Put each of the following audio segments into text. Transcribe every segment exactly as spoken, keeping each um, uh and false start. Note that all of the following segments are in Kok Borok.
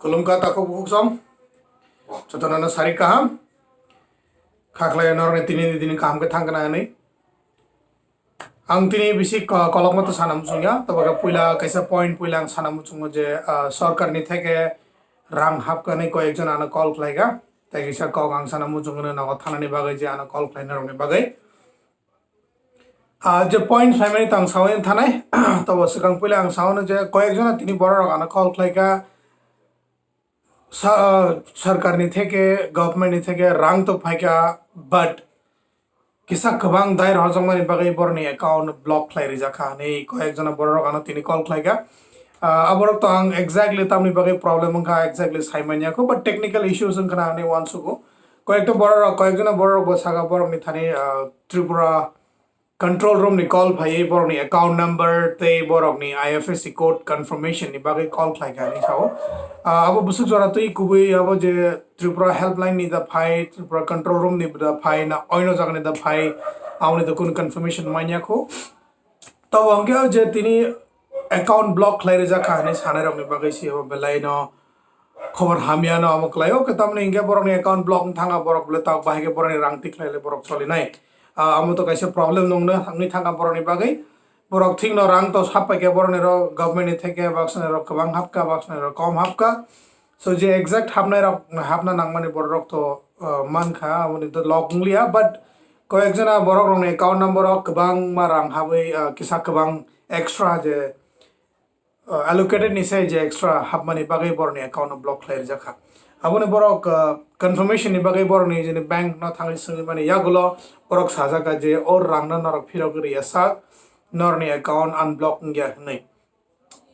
Khulumkha takhuk bukhuk song. Jotono no sari kaham. Khaklai norokni tini ni dini kaham khe thang kana hinwi. Ang tini bisi ko-, kolokma to sana muchungya. Tobo khe puila kaisa point puila ang sana muchungo je, ah, sorkarni theke rang hapkani koyekjon ano call khlaikha. Tei kisa kok ang sana muchungo nogo thanani bagwi je ano call khlaina rokni bagwi. Ah, je point saimani tang sawi thanai. Tobo swkang puila ang sawi je koyekjon tini borok rok ano call khlaikha. Sa-, ah, sarkarni theke, government ni theke rang to phaikha, but kisa kwbang dai rwjakmani bagwi borokni account block khlai rijak kha hinwi koyekjona borok ano tini call khlaikha. Ah, aborok to ang exactly tamni bagwi problem wngkha exactly saimanya kho, but technical issues wngkha na hinwi uansugo. Koyekta borok, koyekjona borok bo saka borokni thani, ah, Tripura control room ni call phaiwi borokni account number tei borokni I F S C code confirmation ni bagwi call khlaikha hinwi sao. Ah, abo bwswk jora twi kubui abo je Tripura helpline ni da phai, Tripura control room ni da phai, na oino jaga ni da phai, aboni da kunu confirmation manya kho. Tobo hwnkhe o je tini account block khlai rijak kha hinwi sanai rokni bagwi se abo belai no khobor hamya no amo khlai o, khe tamni hinkhe borokni account block wng thangkha, borok bole tak bahai khe borokni rang tikhlai le borok solinai. Ah, amo to kaisa problem nungno wngwi thangkha borokni bagwi. Borok thikno rang to sap paikha borokni rok government ni theke, baksani rok kwbang hapkha, baksani rok kom hapkha. So je exact hapnai rok hapna nangmani borok to, ah, mankha, aboni to log wngliya, but koyekjona borok rokni account number o kwbangma rang habwi, ah, kisa kwbang extra je uh, allocated ni sai je extra hapmani bagwi borokni account no block khlai rijak kha. Aboni borok, uh, confirmation ni bagwi borokni jeni bank no thangwi swngwi mani yagulo borok sajak kha je o rang no norok phirogwi riya sak norokni account unblock wngya hinwi.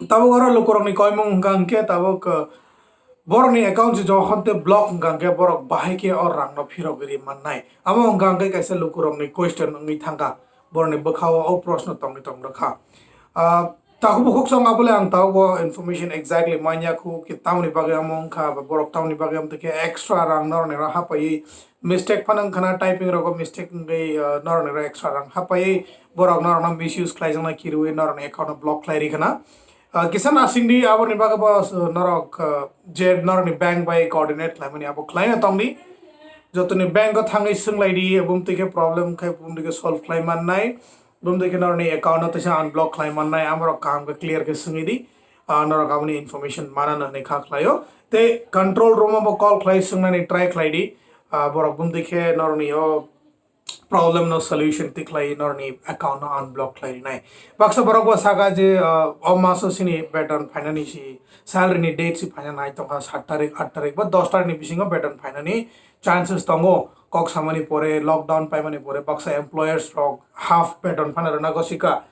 Tabuk oro lukurokni koimung hwnkha hinkhe tabuk, uh, borokni account se jokhon tei block hwnkha hinkhe borok bahai khe o rang no phirogwi ri mannai. Amo hwnkha hinkhe kaisa lukurokni question wngwi thangkha, borokni bwkhao o proshno tongwi tong rwkha. Ah, Takhuk bukhuk song abole ang tabuk bo information exactly manya khu ki tamni bagwi amo wngkha, ba borok tamni bagwi amtwi khe extra rang norokni rang hapaiwi mistake phano wngkha na, typing rogo mistake wngwi, ah, norokni rang extra rang hapaiwi borok norokno misuse khlaijakna kirwi norokni account no block khlai ri khana. Ah, kisa nasing di aboni bagwi bo, ah, norok, ah, je norokni bank bai coordinate khlaimani abo khlaina tongdi. Jotoni bank o thangwi swnglaidi, bumtwi khe problem khai bumtwi khe solve khlai mannai. Bumtwi khe norokni account no teisa unblock khlai mannai, amorok kaham khe clear khe swngwi di. Ah, norok aboni information manano hinwi kha khlaio. Tei control room o bo call khlai swngnani try khlai di. Ah, borok bumtwi khe norokni o problem no solution tikhlai norokni account no unblock khlai rinai. Baksa borok bo saka je, ah, o maso sini beton phainani si, salary ni date si phaina nai tongkha, sat tarik, at tarik ba dos tarik ni bisingo beton phainani chances tongo. Kok samani pore, lockdown paimani pore baksa employers rok half beton phano rwna gosika.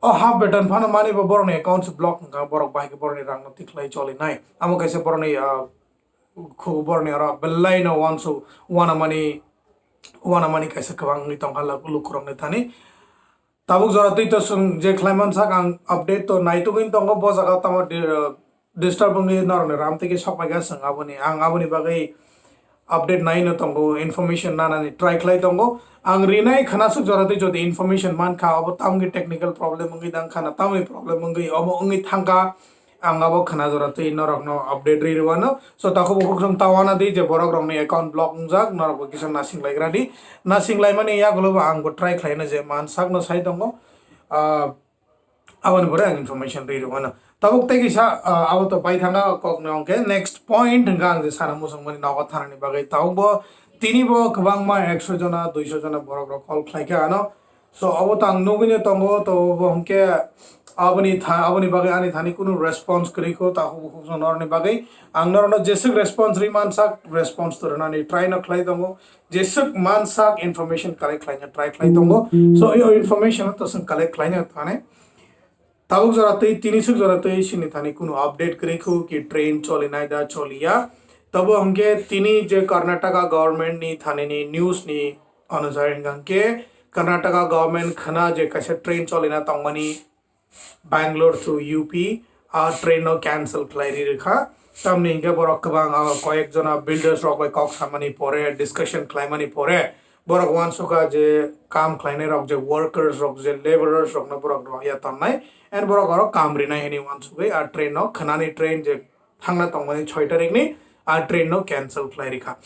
O half beton phano mani bo borokni account se block wngkha, borok bahai khe borokni rang no tikhlai cholinai. Amo kaisa borokni, ah, khu-, borokni oro belai no uansuk uanamani, uanamani kaisa kwbang wngwi tongkha luk-, lukurokni thani. Tabuk jora twi to chwng je khlaiman sak ang update to naitugwi tongo, bo jaga tamo di-, disturb wngwi norokni ram twi khe sok paikha chwng aboni, ang aboni bagwi update naino tongo, information nanani try khlai tongo. Ang rinai khwna swk jora twi jodi information mankha, obo tamni technical problem wngwi tangkha na tamni problem wngwi obo wngwi thangkha, ang abo khwna jora twi norokno update ri rwano. So, takhuk bukhuk song ta wana di je borok rokni account block wngjak, norok bo kisa nasing laigra di. Nasing laimani yagulo bo ang bo try khlaina je man sakno sai tongo. Ah, aboni pore ang information ri rwano. Tabuk tei kisa, ah, abo to pai thangna kok ni hwnkhe next point hwnkha ang je sana muchung mani nogo thanani bagwi tabuk bo tini bo kwbangma ekso jona, duiso jona borok rok call khlai kha ano. So, abo to ang nugwi no tongo, to bo hwnkhe aboni tha-, aboni bagwi ani thani kunu response kwrwi kho, takhuk bukhuk song norokni bagwi ang norokno jeswk response rwi mansak, response to rwnani try no khlai tongo, jeswk mansak information collect khlaina try khlai tongo. So, o information to chwng collect khlaina thani. Tabuk jora twi, tini swk jora twi sini thani kunu update kwrwi kho ki train cholinai da choliya. Tabo hwnkhe tini je Karnataka government ni thani ni news ni anusar hwnkha hwnkhe Karnataka government khwna je kaisa train cholina tongmani Bangalore to U P, a train no cancel khlai ri rwkha. Tamni hwnkhe borok kwbang, ah, koyek jona builders rok bai kok samani pore, discussion khlaimani pore, borok uansukha je kam khlainai rok, je workers rok, je labourers rok no borok rohya tonnai, and borok oro kam rinai hinwi uansugwi a train no khwnani train je thangna tongmani choi tarikni, ah, train no cancel khlai rikha.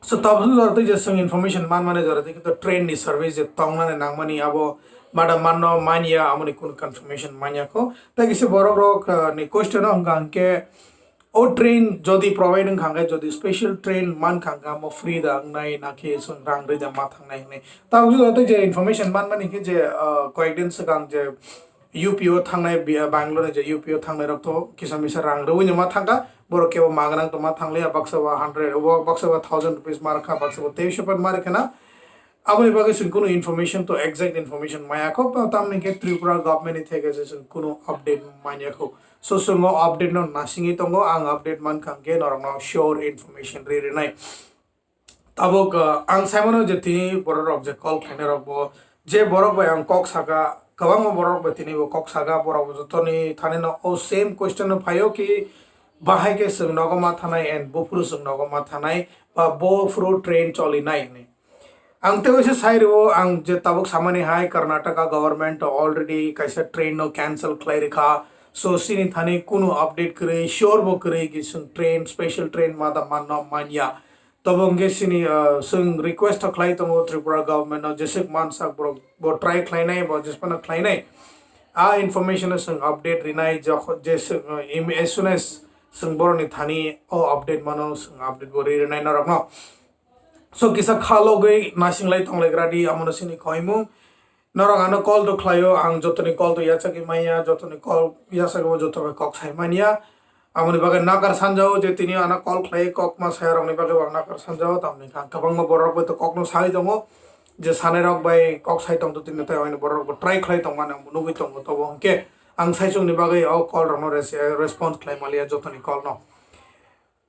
So, tabuk jora twi je chwng information manmani jora twi khe to train ni service je tongnani nangmani abo mada manno manya, amoni kunu confirmation manya kho. Tai kisa borok rok, ah, ni question o hwnkha hwnkhe o train jodi provide wngkha hwnkhe, jodi special train mankha hwnkhe amo free da wngnai nakhe chwng rang rwi da ma thangnai hwnwi. Tabuk jora twi je information manmani khe je, ah, koyek din swkang je U P o thangnai, bi-, Bangalore ni je U P o thangnai rok to kisa misa rang rwui no ma thangkha, borok kebo ma gwnang to ma thangliya, baksa bo hundred, bo baksa bo thousand rupees ma rwkha, baksa bo teisho pat ma rwkha na. Aboni bagwi chwng kunu information to exact information maya kho, tamni khe Tripura government ni theke se chwng kunu update manya kho. So chwng o update no nasingwi tongo, ang update mankha hwnkhe norok no sure information ri rwnai. Tabuk, uh, ang saimano je tini borok rok je call khlainai rok bo, je borok bai ang kok saka, kwbangma borok bai tini bo kok saka, borok bo jotoni thani no o same question no phaio ki bahai khe chwng nogo ma thanai and buphuru chwng nogo ma thanai ba buphuru train choli nai hwnwi. Ang tei waisa sai rwo, ang je tabuk samani hai Karnataka government already kaisa train no cancel khlai rikha, so chini thani kunu update kwrwi, sure bo kwrwi ki chwng train, special train ma da manno manya. Tobo hwnkhe chini, ah, chwng request o khlai tongo Tripura government no, jeswk mansak borok bo try khlainai, bo jesphano khlainai. A information no chwng update rinai, jokh-, jeswk, ah, im-, as soon as chwng borokni thani o update mano, chwng update bo ri rinai norokno. So kisa kha logwi nasinglai tonglaigra di, amono chini khoimung. Norok ano call to khlaio, ang jotoni call to yachagwi manya, jotoni call yachagwi bo joto bai kok sai manya. Aboni bagwi nakar sanjao je tini ano call khlai kok ma saya rokni bagwi bo ang nakar sanjao, tamni kha kwbangma borok bai to kokno sai tongo, je sanai rok bai kok sai tong to tini tai oino borok bo try khlai tong mani ang bo nugwi tongo, tobo hwnkhe ang saichung ni bagwi o call rokno res-, response khlai maliya jotoni call no.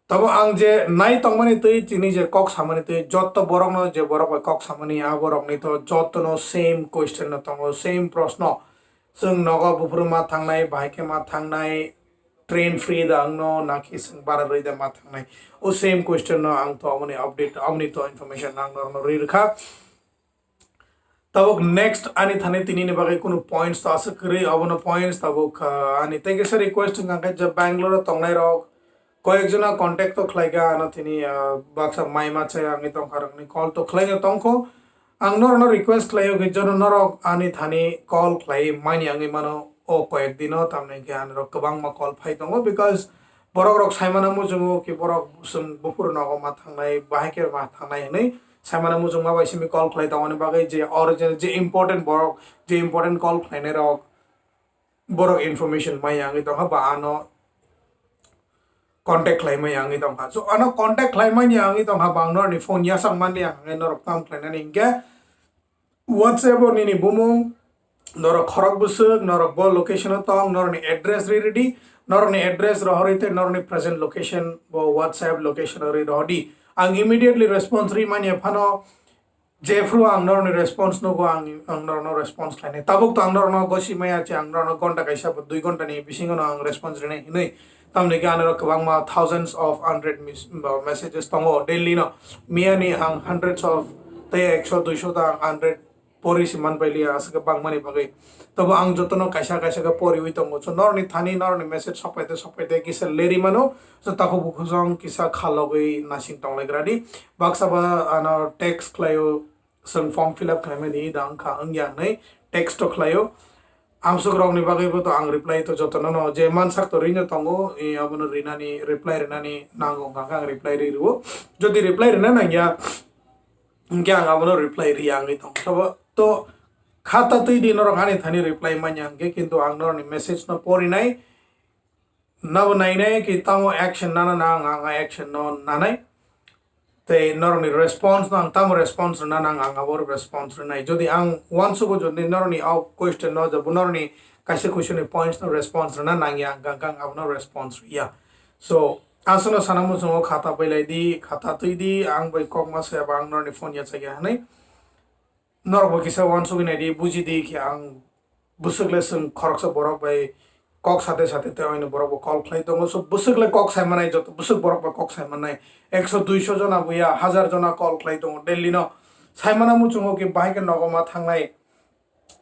Tabo ang je nai tongmani twi, tini je kok samani twi, jotto borokno je borok bai kok samani, a borokni to jottono same question no tongo, same proshno. Chwng nogo buphuru ma thangnai, bahai khe ma thangnai, train free da wngno, naki chwng bara rwi da ma thangnai? O same question no ang to aboni update, aboni to information ang norokno rwi rwkha. Tabuk next ani thani tini ni bagwi kunu points to aswk kwrwi, obono points tabuk, ah, ani tei kisa request wngkha khe je Bangalore o tongnai rok koyek jona contact to khlai kha ano tini, ah, baksa mai ma chaya wngwi tongkha rokni call to khlai no tongkho. Ang norokno request khlaio khe jono norok ani thani call khlai mani wngwi mano o koyek dino, tamni khe ani rok kwbangma call phai tongo because borok rok saimano muchungo ki borok chwng buphuru nogo ma thangnai, bahai khe ma thangnai hwnwi saimano muchungma bai simi call khlai tongmani bagwi je original, je important borok, je important call khlainai rok, borok information maya wngwi tongkha ba ano contact khlai maya wngwi tongkha. So ano contact khlai mani wngwi tongkha ba ang norokni phone yachak mani ang norok tamo khlainani hinkhe WhatsApp o nini bumung, norok khorok bwswk, norok bo location o tong, norokni address ri rwdi, norokni address rohorwi tei norokni present location bo WhatsApp location o ri rohordi. Ang immediately response ri manya phano, jephru ang norokni response nugo, ang, ang norokno response khlainai. Tabuk to ang norokno gosi maya che, ang norokno gonta kaisa bo dui gonta ni bisingo no ang response rinai hinwi. Tamni khe ano kwbangma thousands of unread mes-, messages tongo daily no. Miyani ang hundreds of tei ekso duiso ta ang unread pori se man pailiya aswk bangmani bagwi. Tobo ang jotono kaisa kaisa khe poriwi tongo. So norokni thani norokni message sokpaite sokpaite kisa leri mano. So takhuk bukhuk jong kisa khalogwi nasing tonglaigra di. Baksa ba ano text khlaio, chwng form fill up khlaimani da wngkha wngya hinwi text o khlaio. Amswk rokni bagwi bo to ang reply to jotono no je mansak to rino tongo, e, abono rinani, reply rinani nango hwnkha khe ang reply ri rwo. Jodi reply rina nangya, hinkhe ang abono reply riya wngwi tongo. Tobo to khata twi di norok ani thani reply manya hinkhe, kintu ang norokni message no porinai, nabo nainai ki tamo action nana nang, ang action no nanai. Tei norokni response no ang tamo response rwna nang, ang abo response rwnai. Jodi ang uansugo jodi norokni o question no, jodi norokni kaisa question ni points no response rwna nangya, ang kang kang abono response rwya. So aswkno sana muchungo khata pailai di, khata twi di, ang bai kok ma saya ba ang norokni phone yachakya hinwi. Norok bo kisa uansugwi naidi, bujidi khe ang bwswk le chwng khoroksa borok bai kok sate sate tei oino borok bo call khlai tongo. So bwswk le kok sai manai, joto bwswk borok bai kok sai manai. Ekso duiso jona buya, hajar jona call khlai tongo daily no. Sai mana muchungo khe bahai khe nogo ma thangnai.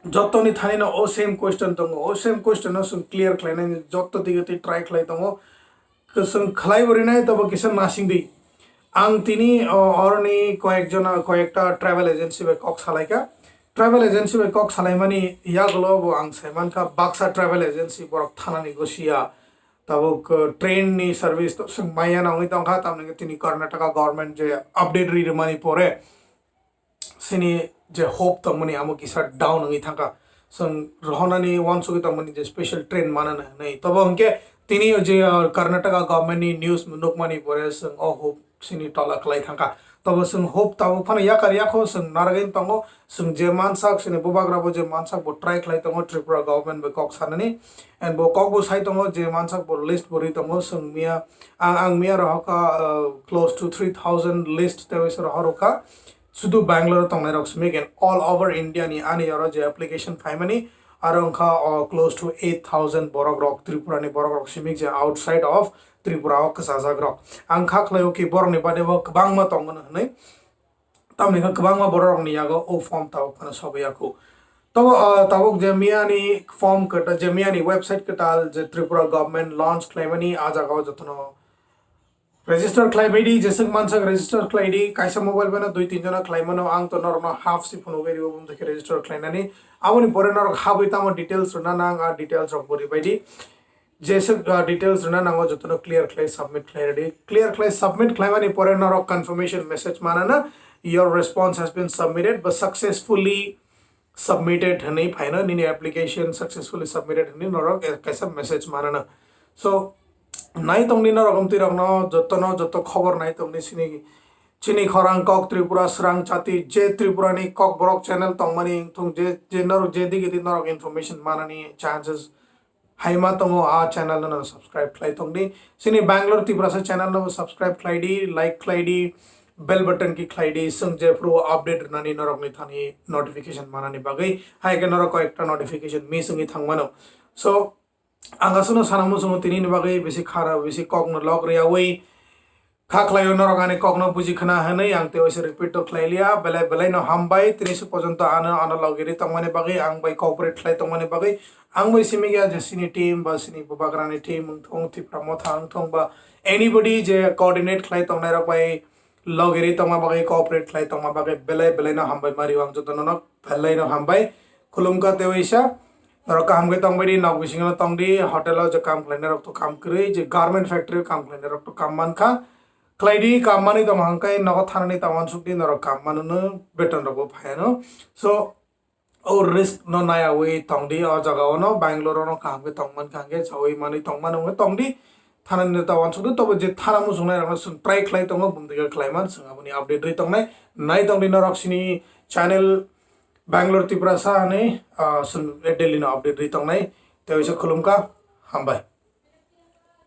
Jotoni thani no o same question tongo, o same question no chwng clear khlainani joto dige twi try khlai tongo. To chwng khlai bo rinai, tobo kisa nasing di. Ang tini o, oroni koyek jona, koyekta travel agency bai kok salaikha. Travel agency bai kok salaimani yagulo bo ang saimankha baksa travel agency borok thanani gosia. Tabuk, uh, train ni service to chwng maya nangwi tongkha, tamni tini Karnataka government je update ri rwmani pore, chini je hope tongmani amo kisa down wngwi thangkha. Chwng rohonani uansugwi tongmani je special train manana hwnwi. Tobo hwnkhe tini o je, uh, Karnataka government ni news nukmani pore chwng o hope chini tola kwlai thangkha. Tobo chwng hope tabuk phano yakar yakho chwng narwgwi tongo. Chwng je mansak chini bubagra bo je mansak bo try khlai tongo Tripura government bai kok sanani. And bo kok bo sai tongo je mansak bo list bo ri tongo chwng miya ang, ang miya rohorkha, uh, close to three thousand list tei waisa rohorkha. Sudu Bangalore tongnai rok simi and all over India ni ani oro je application phaimani aro wngkha o close to eight thousand borok rok, Tripura ni borok rok simi je outside of Tripura o kwchajak rok. Ang kha khlai o ki borok ni bade bo kwbangma tongmano hwnwi. Tamni kha kwbangma borok rok ni yago o form tabuk phano sogwi yakho. Tobo, ah, tabuk je miya ni form kwtal, je miya ni website kwtal je Tripura government launch khlaimani, a jaga o jotono register khlai bai di, jeswk mansak register khlai di, kaisa mobile bai no dui tin jona khlai mano, ang to norok no half si phunugwi rio bum thakhe register khlainani. Aboni pore norok habwi tamo details rwna nang, a details rok bo ri bai di. Jeswk, uh, details rwna nango jotono clear khlai submit khlai rwdi. Clear khlai submit khlaimani pore norok confirmation message manana, "Your response has been submitted ba successfully submitted" hwnwi phaino, nini application successfully submitted hwnwi norok, eh, kaisa message manana. So, nai tongdi norok amtwi rokno jotono joto khobor nai tongdi chini, chini khorang kok Tripura srang chati je Tripura ni kok borok channel tongmani wngthung je, je norok je digidi norok information manani chances haima tongo, a channel no subscribe khlai tongdi. Chini Bangalore Tiprasa channel no subscribe khlai di, like khlai di, bell button ki khlai di, chwng jephru update rwnani norokni thani notification manani bagwi, hai khe norok koyekta notification miss wngwi thangmano. So, ang aswkno sana muchungo tini ni bagwi bisi khara, bisi kokno log rwyawi, kha khlaio norok ani kokno buji khna hwnwi ang tei waisa repeat to khlai liya, belai belai no hambai, tini se porjonto ano, ano logiri tongmani bagwi, ang bai cooperate khlai tongmani bagwi, ang bai simi ya je sini team ba sini bubagrani team wngthung, Tipra Motha wngthung ba anybody je coordinate khlai tongnai rok bai logiri tongma bagwi, cooperate khlai tongma bagwi belai belai no hambai mari ang joto nono. Belai no hambai. Khulumkha tei waisa. Norok kaham khe tongbai di, nok bisingo no tong di, hotel o je kam khlainai rok to kam kwrwi, je garment factory o kam khlainai rok to kam mankha. Khlai di, kam manwi tong hangkai nogo thanani ta uansuk di, norok kam mano no, beton rok bo phaiya no. So, o risk no nayawi tong di, o jaga o no, Bangalore o no kaham khe tong mankha hangkhe chawi manwi tong mano wngwi tong di. Thanani ta uansuk di, tobo je thana muchungnai rok no chwng try khlai tongo, bumtwi khe khlai man, chwng aboni update rwi tongnai. Nai tong di norok sini channel Bangalore Tiprasa hwnwi, ah, chwng daily no update rwi tongnai. Tei waisa khulumkha, hambai.